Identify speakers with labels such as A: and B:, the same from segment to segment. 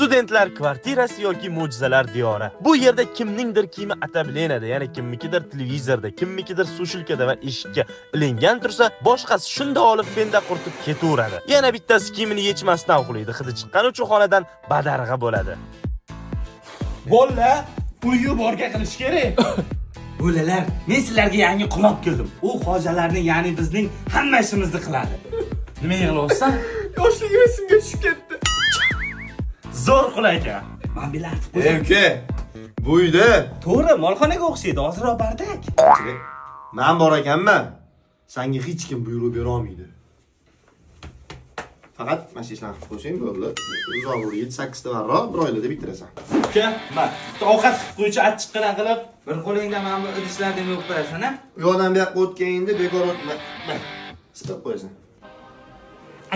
A: Studentlar kvartirasi yoki mo'jizalar diyori. Bu yerda kimningdir kiyimi atablenadi, ya'ni kimnikidir televizorda, kimnikidir sushilkada va eshikka ilingan tursa, boshqasi shunda olib fenda quritib ketaveradi. Yana bittasi kiyimini yechmasdan uxlaydi, hidi chiqqani uchun xonadan badarg'a bo'ladi.
B: Bolla, uyga borga qilish kerak.
C: Bo'lalar, men sizlarga yangi quloq keldim. U xojalarning, ya'ni bizning hamma ishimizni qiladi.
B: Nima yig'layapsan?
C: Yoshligim esimga tushib ketdi.
B: Zo'r qulay ekan.
C: Men bilardim.
D: Ey uka, bu uyda
C: To'g'ri, molxonaga o'xshaydi, ozroq bardak.
D: Men bor ekanman. Senga hech kim buyruq bera olmaydi. Faqat mana shu ishlarni qilib qo'ysang bo'ldi. Uzoq 7-8 ta varroq bir oylarda bitirasan.
B: Uka, ma, bitta ovqat qilib qo'ychi, achchiqqina qilib.
C: Bir qo'lingda mana bu idishlarni yuvib qo'yasan, a?
D: U yoqdan bu yoqqa o'tganingda bekor o'tma. Siqib qo'yasan.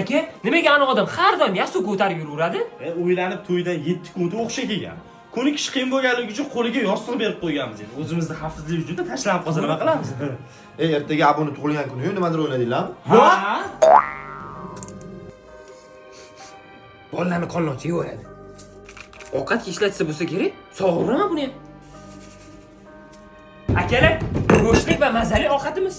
E: Aka, nimaga ana odam har doim yasu ko'tarib yuraveradi?
B: O'ylanib to'ydan 7 kun o'tib o'xsha kelgan. Ko'nikish qiyin bo'lganligi uchun qo'liga yostiq berib qo'yganmiz endi. O'zimizni xavfsizlik uchun tashlanib qolsa nima qilamiz?
D: Ey, ertaga Abuni tug'ilgan kuni, nimadir o'yladinglarmi?
B: Ha?
E: Bolalarni qonloncha yeveradi. Ovqatga ishlatsa bo'lsa kerak, sog'iraman buni ham. Akalar, go'shtli va mazali ovqatimiz.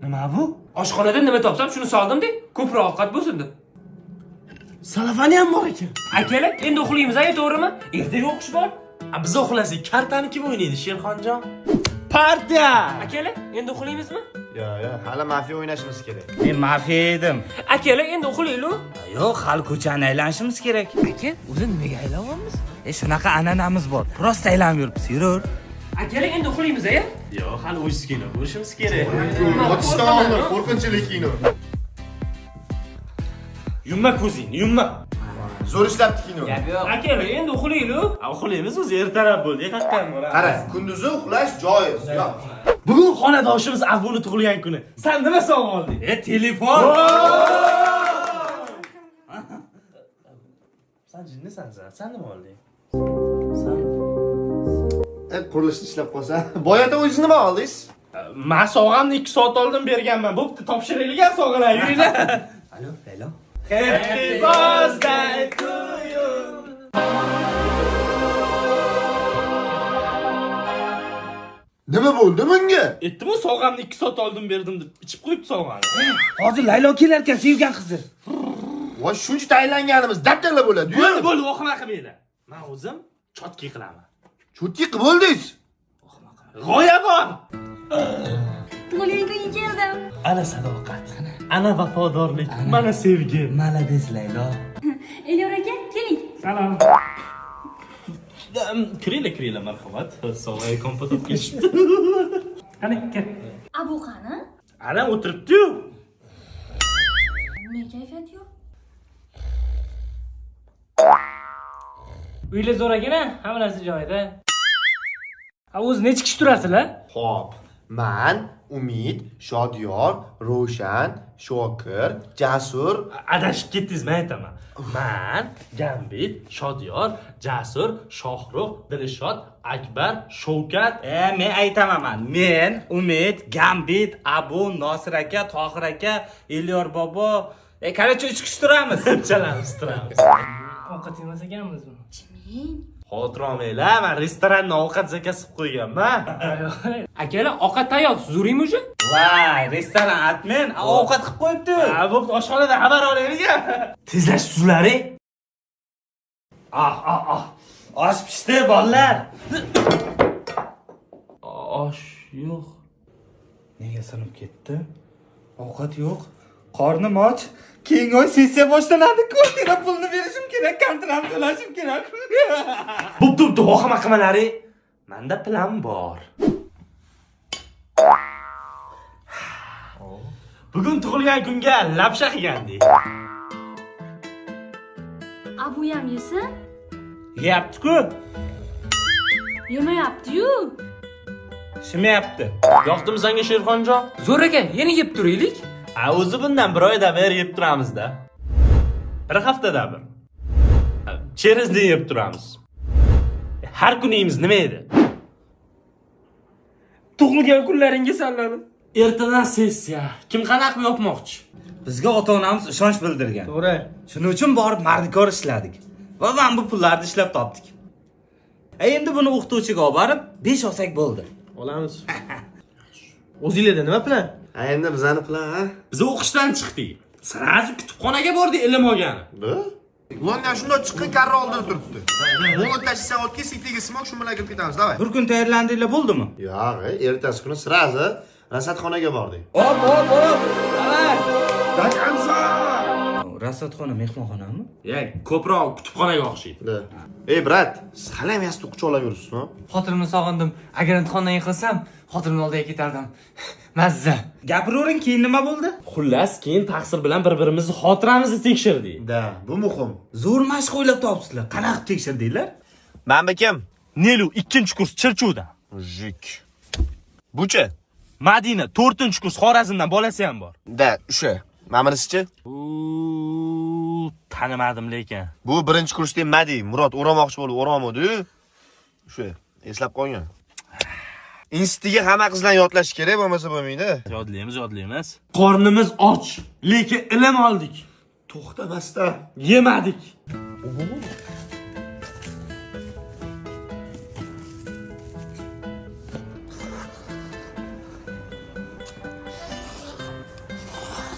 B: Nima bu?
E: Oshxonada nima topsam shuni soldim-da, ko'proq ovqat bo'lsin deb.
B: Salafani ham bor ekan.
E: Akalar, endi uxlaymiz, aya, to'g'rimi? Ertaga o'qish bor.
A: A biz uxlasak kartani kim o'ynaydi, Sherxonjon? Partiya!
E: Akalar, endi uxlaymizmi?
D: Yo, yo, hali mafiya o'ynashimiz kerak.
C: Men mafiya edim.
E: Akalar, endi uxlaylik.
C: Yo'q, hali ko'chani aylanishimiz kerak.
E: Aka, o'zi nimaga aylanyapmiz?
C: Shunaqa an'anamiz bor. Prosta aylanib yuribmiz, yurur.
E: Akalar, endi uxlaymiz, aya.
A: Yo'q, hali o'z kino ko'rishimiz kerak.
D: Otishdan oldin qo'rqinchli kino.
B: Yumma ko'zingni, yumma.
D: Zo'r ishlabdi kino.
E: Akalar, endi uxlaylik.
A: A uxlaymiz o'zi ertalab bo'ldi, qayerdan bo'ladi?
D: Qara, kunduzi uxlash joiz. Yo'q.
B: Bugun xonadoshimiz Abuni tug'ilgan kuni. Sen nima sovg'a olding?
C: Telefon.
A: Sen jinnisan, sen. Sen nima olding?
D: Qurilishni ishlab qolsa. Boyata o'zingiz nima oldingiz?
B: Men sovg'amni 2 soat oldin berganman. Bo'pti, topshiraylik sovg'alar, yuringlar.
C: Alo, Laylo.
B: Happy birthday to you.
D: Nima bo'ldi bunga?
B: Aytdim-ku, sovg'amni 2 soat oldin berdim deb ichib qo'yibdi sovg'ani.
C: Hozir Laylo kelar ekan, sevgan qizi.
D: Voy, shuncha tayinlanganimiz dabdala bo'ladi-yu.
B: Bo'ldi, bo'ldi, vahima qilmanglar. Men o'zim chotki qilaman.
D: Chotki qilib bo'ldingiz.
B: G'oya bor.
F: Tug'ilgan kunga keldim.
A: Ana sadoqat, ana vafodorlik, mana sevgi.
C: Malades Laylo.
F: Elyor aka, keling.
B: Salom.
A: Kiringlar, kiringlar, marhamat. Sovg'a kompot olib kelishibdi.
E: Qani, kir.
F: Abu qani?
B: Ana o'tiribdi-yu.
F: Nima kayfiyat yo'q?
E: Uylar zo'r ekan, hamma narsa joyida. A o'zi necha kishi turasizlar?
D: Xo'p, man, Umid, Shodiyor, Ravshan, Shokir, Jasur.
A: Adashib ketdingiz, men aytaman. Man, Gambit, Shodiyor, Jasur, Shohrux, Dilshod, Akbar, Shavkat.
C: Men aytaman. Men, Umid, Gambit, Abu, Nosir aka, Tohir aka, Elyor bobo. Короче, 3 kishi turamiz.
A: Chalamiz, turamiz.
E: Ovqat yemas ekanmizmi?
F: Chiming.
A: Xavotir olmanglar, men restorandan ovqat zakaz qilib qo'yganman.
E: Akalar, ovqat tayyor, zuriymi уже?
C: Voy, restoran admin ovqat qilib qo'yibdi.
B: Ha, bo'pti, oshxonada xabar olaylik.
A: Tezlashibsizlar-ey.
C: Ah, ah, ah. Osh pishdi, bolalar.
E: Osh yo'q.
C: Nega sinib ketdi? Ovqat yo'q. Qornim och. Keyingi oy sessiya boshlanadi. Kvartira pulini berishim kerak, kontrakt to'lashim kerak.
A: Bo'pti, bo'pti, vahima qilmalaring. Menda plan bor. Bugun tug'ilgan kunga lapsha qilgandik.
F: Abu ham yesin.
C: Yeyapti-ku.
F: Yemayapti-yu.
C: Shimayapti.
A: Yoqdimi senga Sherxonjon?
E: Zo'r ekan, yana yeb turaylik.
A: A o'zi bundan bir oyda bir yeb turamizda. Bir haftada bir. Через день yeb turamiz. Har kuni yeymiz, nima edi?
E: Tug'ilgan kunlaringga sanlanib.
A: Ertadan sessiya. Kim qanaqa qilib yopmoqchi?
C: Bizga ota-onamiz ishonch bildirgan.
B: To'g'ri.
C: Shuning uchun borib mardikor ishladik. Va mana bu pullarni ishlab topdik. Endi buni o'qituvchiga olib borib 5 olsak bo'ldi.
G: Olamiz. O'zinglarda nima plan?
D: Endi bizani plan, ha?
B: Biz o'qishdan chiqdik. Sразу kutubxonaga bordik ilm olgani.
D: Da?
H: London shundoq chiqqan karra oldida turibdi. Molot tashlaysan olib kel, sittiga smok shu bilan kirib ketamiz, давай.
C: Bir kun tayyorlandinglar bo'ldimi?
D: Yo'q, ertasi kuni sразу rasadxonaga bordik.
G: Hop, hop, hop. Давай.
C: Rasadxona mehmonxonami?
B: Ya, ko'proq kutubxonaga o'xshaydi.
D: Da. Ey, brat, siz hali ham yostiq quchoqlab yuribsizmi?
I: Xotinimni sog'indim. Agar imtihondan yiqilsam, xotinimni oldiga ketardim. Mazza.
C: Gapiravering, keyin nima bo'ldi?
B: Xullas, keyin taqsir bilan bir-birimizni xotiramizni tekshirdik.
D: Da, bu muhim.
C: Zo'r mashq o'ylab topibsizlar. Qanaqa qilib tekshirdinglar?
A: Mana kim?
B: Nelu 2-kurs Chirchuvdan.
A: Jik.
H: Buchi?
B: Madina 4-kurs Xorazmdan bolasi ham bor.
H: Da, o'sha. Mana bunisichi?
B: U tanimadim lekin.
H: Bu 1-kursda Madi, Murod o'ramoqchi bo'lib o'ramadi-yu. O'sha, eslab qolgan. Institutga hamma qizlarni yodlash kerak, bo'lmasa bo'lmaydi.
B: Yodlaymiz, yodlaymiz. Qornimiz och, lekin ilm oldik.
D: To'xtamasdan.
B: Yemadik.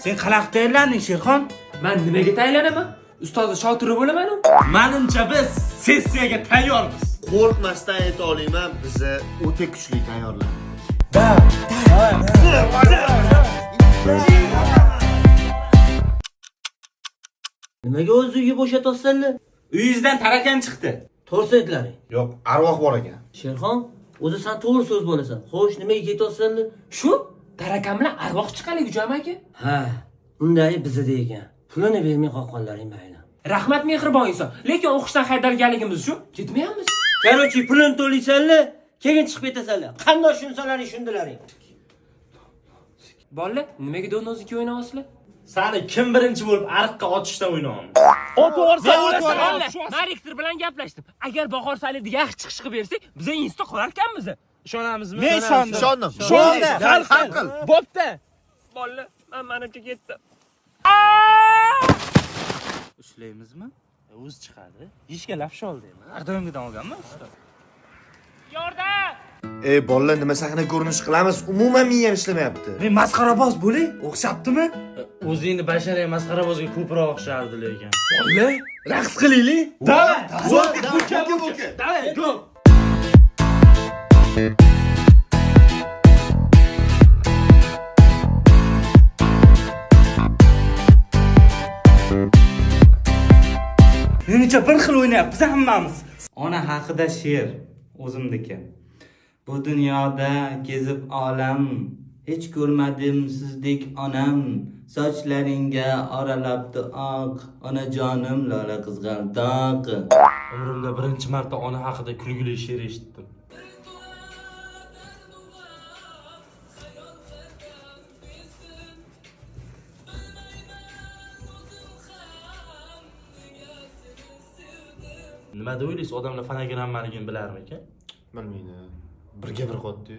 C: Sen qanaqa tayyorlanding, Sherxon?
I: Men nimaga tayyorlanaman? Ustozni shotiri bo'laman-u.
B: Menimcha biz sessiyaga tayyormiz.
D: Qo'rqmasdan ayta olaman, bizni o'ta kuchli tayyorlar.
G: Nimaga o'z uyi bo'shatyapsanlar?
C: Uyingizdan tarakan chiqdi.
G: To'g'ri aytlaring.
D: Yo'q, arvoh bor ekan.
G: Sherxon, o'zi sen to'g'ri so'z bo'lasan. Xo'sh, nimaga ketyapsanlar?
I: Shu tarakan bilan arvoh chiqqanligi joymi aka?
G: Ha, unday bizada ekan. Pulini bermay qolganlaring mayli.
I: Rahmat mehribon inson. Lekin o'qishdan haydalganligimiz uchun ketmayapmiz.
G: Короче, pulini to'laysanlar, keyin chiqib ketasanlar. Qanday shunsalaring shundilaring.
I: Bolalar, nimaga do'nnozniki o'ynayapsizlar?
B: Sani kim birinchi bo'lib ariqqa otishdan o'ynayapmiz. Otib yuborsa o'lasan.
I: Bolalar, men rektor bilan gaplashdim. Agar Bahor Salidga yaxshi chiqish qilib bersak, biz institutda qolar ekanmiz.
B: Ishonamizmi?
C: Men ishondim.
H: Ishondim.
B: Ishondim.
H: Hal qil.
B: Bo'pti.
I: Bolalar, men manimcha ketdim.
C: Ushlaymizmi?
B: O'zi chiqadi. Yeyishga lapsha oldingmi?
C: Har doimgidan olganmi usta?
I: Yordam!
D: Ey, bolalar, nima sahna ko'rinish qilamiz? Umuman miyam ishlamayapti.
C: Men masxaraboz bo'lay, o'xshabdimi?
B: O'zingni basharang masxarabozga ko'proq o'xshardi lekin.
C: Bolalar, raqs qilaylik.
B: Давай!
D: Zo'rga, bo'ka, bo'ka.
B: Давай, go!
C: Menimcha bir xil o'ynayapmiz hammamiz. Ona haqida she'r o'zimniki. Bu dunyoda kezib olam, hech ko'rmadim sizdek onam. Sochlaringga oralabdi oq, onajonim lola qizg'aldoq.
B: Umrimda birinchi marta ona haqida kulgili she'r eshitdim. Nima deb o'ylaysiz, odamlar fonogrammaligini bilarmikan?
D: Bilmaydi. Birga bir qotdi.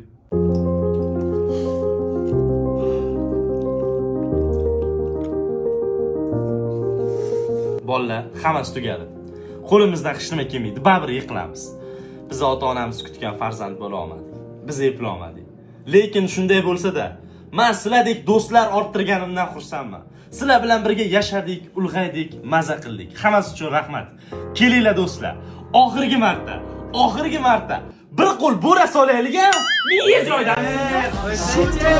B: Bolalar, hammasi tugadi. Qo'limizdan hech nima kelmaydi, baribir yiqilamiz. Biz ota-onamiz kutgan farzand bo'la olmadik. Biz eplolmadik. Lekin shunday bo'lsa-da, men sizlardek do'stlar orttirganimdan xursandman. Sizlar bilan birga yashadik, ulg'aydik, maza qildik. Hammasi uchun rahmat. Kelinglar do'stlar. Oxirgi marta, oxirgi marta bir qo'l bo'ra solaylik-a? Miya joydan.
H: Shuncha